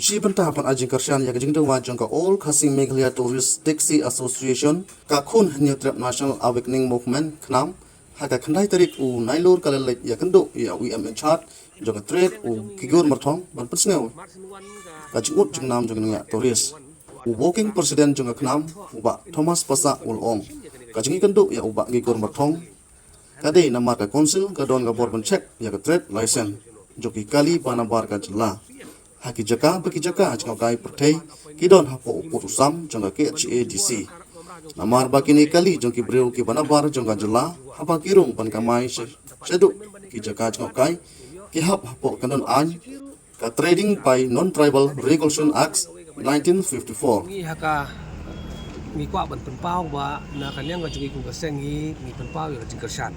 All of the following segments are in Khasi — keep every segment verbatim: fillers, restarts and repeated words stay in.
Shi bynta ban ai jingkyrshan ïa ka jingdawa jong ka All Khasi Meghalaya Tourist Taxi Association, ka Khun Hynñiewtrep National Awakening Movement, KHNAM, ha ka khyndai tarik u Nailur ka la leit ïakynduh ïa u E M in charge jong ka Trade, u Gigur Marthong, ban pynsngew ka jingud jingnam jong ki nongïaid tourist. U Working President jong ka KHNAM, u Bah Thomas Passah, u la ong, ka jingïakynduh ïa u Bah Gigur Marthong ka dei namar ka Council ka don ka bor ban check ïa ka trade license jong ki kali ba nabar ka jylla. Ha ki jaka ba ki jaka jngohkai pyrthei ki don hapoh u pud u sam jong ka K H A D C. Namar ba kine kali jong ki briew ki ba nabar jong ka jylla, haba ki rung ban kamai sha-, shaduh ki jaka jngohkai, ki hap hapoh kyndon aiñ ka Trading by Non-Tribal Regulation Act nineteen fifty-four. Ngi ha ka, ngi kwah ban pynpaw ba na ka liang ka jong ngi kum ka seng ngi, ngi pynpaw ïa ka jingkyrshan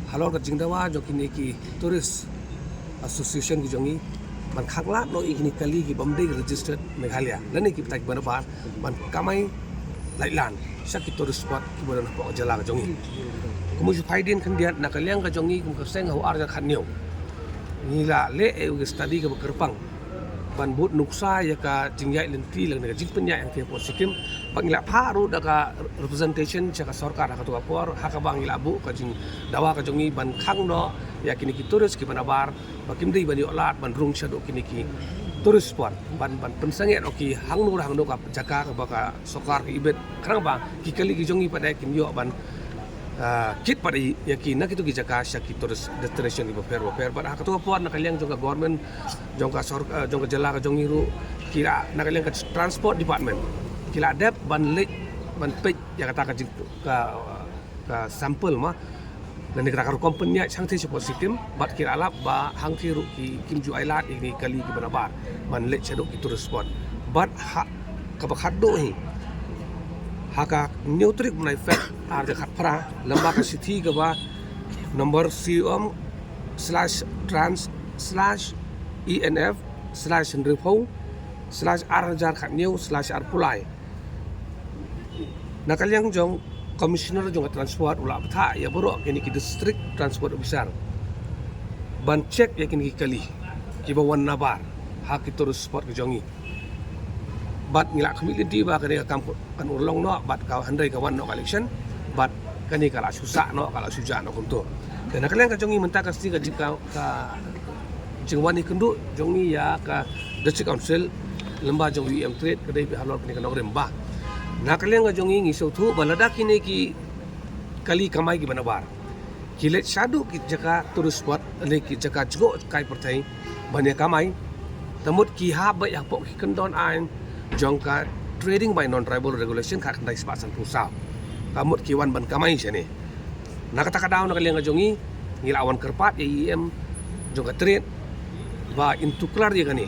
halor ka jingdawa jong kine ki tourist association ki jong ngi ban khanglad noh ïa kine kali ki bym dei registered Meghalaya lane ki bthait ba nabar ban kamai laitlan sha ki tourist spot ki ba don hapoh ka jylla ka jong ngi. Kumba shu phai dien khyndiat, na ka liang ka jong ngi kum ka seng ha u ar hajar khatñiew ngi la leh ïa u study kaba kyrpang ban bud nuksa ïa ka jingïaid lynti lane ka jingpynïaid hangtei hapoh Sikkim. Ba ngi la phah ruh da ka representation sha ka sorkar ha kato ka por, ha kaba ngi la buh ka jingdawa ka jong ngi ban khang noh ïa kine ki tourist ki ba nabar ba kim dei ban ïoh lad ban rung shaduh kine ki tourist spot, ban, ban pynsangeh noh ki hangno hangno ka jaka kaba ka sorkar ka ibit, khnang ba ki kali ki jong ngi pat de kin ïoh ban, ah, kit pat ïa ki na kito ki jaka sha ki tourist destination ki bapher bapher. Bad ha kato ka por na ka liang jong ka government, jong ka sor-, ah, jong ka jylla ka jong ngi ruh, ki la, na ka liang ka transport department, ki la dep ban leit ban peit ïa kata ka jing, ka, ka sample ma lane kata ka rukom pynïaid hangtei shapoh Sikkim, bad ki la lap ba hangtei ruh ki, kim ju ai lad ïa kine ki kali ki ba nabar ban leit shaduh ki tourist spot. Bad ha kaba khatduh hi, ha ka hynñiew tarik u bnai Feb ar hajar khatphra, lyngba ka shithi kaba number C O M slash trans slash E N F slash hynriewphew slash ar hajar khatñiew slash arphew lai, na ka liang jong Commissioner jong ka Transport u la bthah ïa baroh kine ki District Transport Officer ban check ïa kine ki kali ki ba wan nabar ha ki tourist spot ki jong ngi. Bad ngi la khmih lynti ba kane ka kam kan urlong noh bad ka hynrei ka wan noh ka election, bad kane ka la shu sah noh, ka la shu jah noh kumto. Te na ka liang ka jong ngi mynta ka sngi ka jing ka, ka jingwan ïakynduh jong ngi ïa ka District Council lyngba jong u E M Trade ka dei halor kane ka nongrim ba na ka liang ka jong ngi ngi sngewthuh ba lada kine ki kali kamai ki ba nabar ki leit shaduh ki jaka tourist spot lane ki jaka jngohkai pyrthei ban ïa kamai, te mut ki hap beit hapoh ki kyndon aiñ jong ka Trading by Non-Tribal Regulation khatkhyndai spah sanphew saw. Te mut ki wan ban kamai shane. Na kata ka daw na ka liang ka jong ngi, ngi la wan kyrpad ïa i E M jong ka Trade ba in tuklar ïa kane.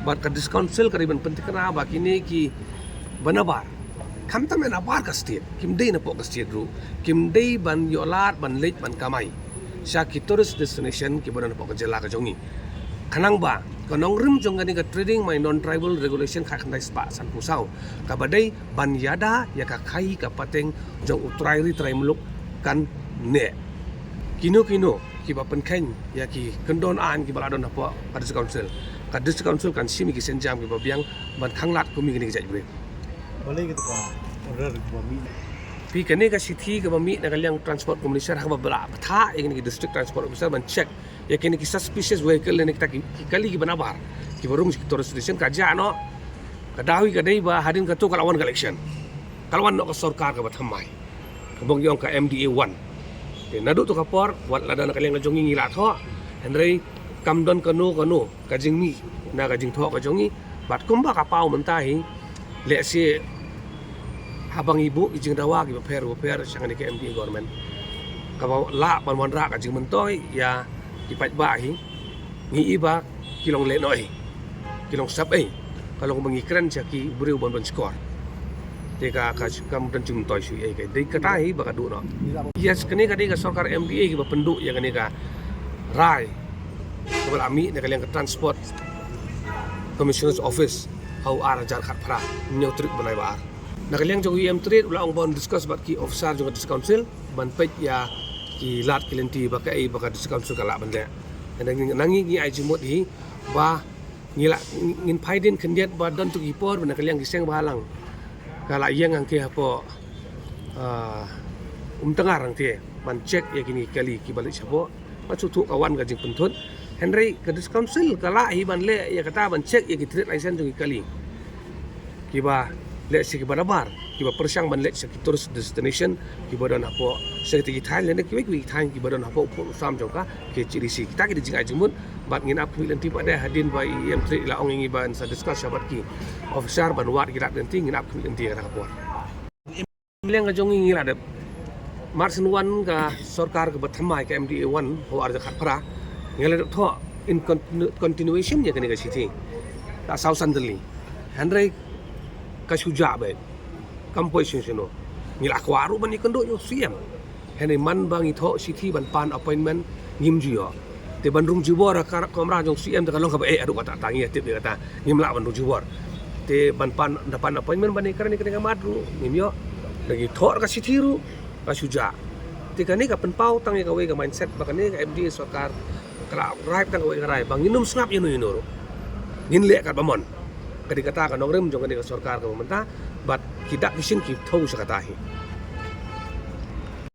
Bad ka District Council ka dei ban pyntikna ba kine ki ba nabar, khamtam ïa nabar ka state, kim dei napoh ka state ruh, kim dei ban ïoh lad ban leit ban kamai sha ki tourist destination ki ba don hapoh ka jylla ka jong ngi. Khnang ba ka nongrim jong kane ka Trading by Non-Tribal Regulation khatkhyndai spah sanphew saw, kaba dei ban ïada ïa ka khaïi ka pateng jong u trai ri trai muluk kan neh. Kino kino ki ba pynkheiñ ïa ki kyndon aiñ ki ba la don hapoh ka District Council, ka District Council kan shim ïa ki sienjam ki ba biang ban khanglad kum ïa kine ki jait briew. Balei kata ka order ka ba mih? Phi, kane ka shithi ka ba mih na ka liang Transport Commissioner ha kaba la bthah ïa kine ki District Transport Officer ban check ïa kine ki suspicious vehicle ne kita ki, ki kali ki ba nabar ki ba rung sha ki tourist station ka jia noh. Ka daw hi ka dei ba hadien kato ka la wan ka election, ka la wan noh ka sorkar ka ba thymmai, ka bong ïong ka M D A one. Te naduh to ka por wat lada na ka liang ka jong ngi ngi la thoh, hynrei kam don kano kano ka jingmih na ka jingthoh ka jong ngi. Bad kumba ka paw mynta hi, lehse haba ngi buh ki jingdawa ki bapher bapher sha kane ka M D A government, kaba lah ban wanrah ka jingmyntoi ïa ki paidbah hi, ngi i ba ki long lehnohei, ki long sap ei, ka long ba ngi kren sha ki briew ban ban shkor. Te ka, ka kam don jingmyntoi shuh ei, ka dei kata hi ba ka duh noh. Yes, kane ka dei ka sorkar M D A ki ba pynduh ïa kane ka rai kaba la mih na ka liang ka Transport Commissioner's Office ha u ar hajar khatphra, hynñiew tarik bnai ba ar. Na ka liang jong u E M Trade u la ong ba un discuss bad ki officer jong ka District Council ban peit ïa ki lad ki lynti ba kaei ba ka District Council ka lah ban leh. Ngi, ngi, ngi ai jingmut hi ba Ngi la ngin phai dien khyndiat ba don tu ki por ba na ka liang ki seng ba halang ka la ïeng ang ki hapoh, ah, Umtyngar ang te ban check ïa kini kali kiba leit shapoh. Ba shu thuh ka wan ka jingpynthut. Hynrei ka District Council ka la hi ban leh ïa kata ban check ïa ki trade license jong ki kali kiba leh sha kiba nabar, kiba pyrshang ban leit sha ki tourist destination kiba don hapoh sha kita ki thaiñ lane kiwei kiwei ki thaiñ kiba don hapoh u pud u sam jong ka K H A D C. Kita ki dei jingai jingmut bad ngin ap khmih lynti pat de hadien ba i em Tri la ong ïa ngi ban sa discuss shabat ki officer ban wad ki lad lynti, ngin ap khmih lynti ïa kata ka por. Liang ka jong ngi ngi la dep. Mar shen wan ka sorkar kaba thymmai ka M D A one ha u ar hajar khatphra, ngi la dep thoh in continu-, continuation ïa kane ka shithi. Ta saw san tylli. Hynrei ka shu jah beit. Kam poi shuh shuh no. Ngi la kwah ruh ban ïakynduh ïa u C M. Hynrei man ba ngi thoh shithi ban pan appointment ngim ju ïoh. Te ban rung jubor ha ka kamra jong C M te ka long kaba eh haduh kata ta ngi ïa tip ïa kata. Ngim lah ban rung jubor. Te ban pan, da pan appointment ban ïakren ïa kane ka mat ruh ngim ïoh. Da ngi thoh ka shithi ruh ka shu jah. Te kane ka pynpaw tang ïa kawei ka mindset ba kane ka M D A sorkar ka la rai tang kawei ka rai ba ngin ym sngap ïano ïano ruh. Ngin leh katba mon. Ka dei kata ka nongrim jong kane ka sorkar kaba mynta bad ki dak ki shin ki thew sha kata hi.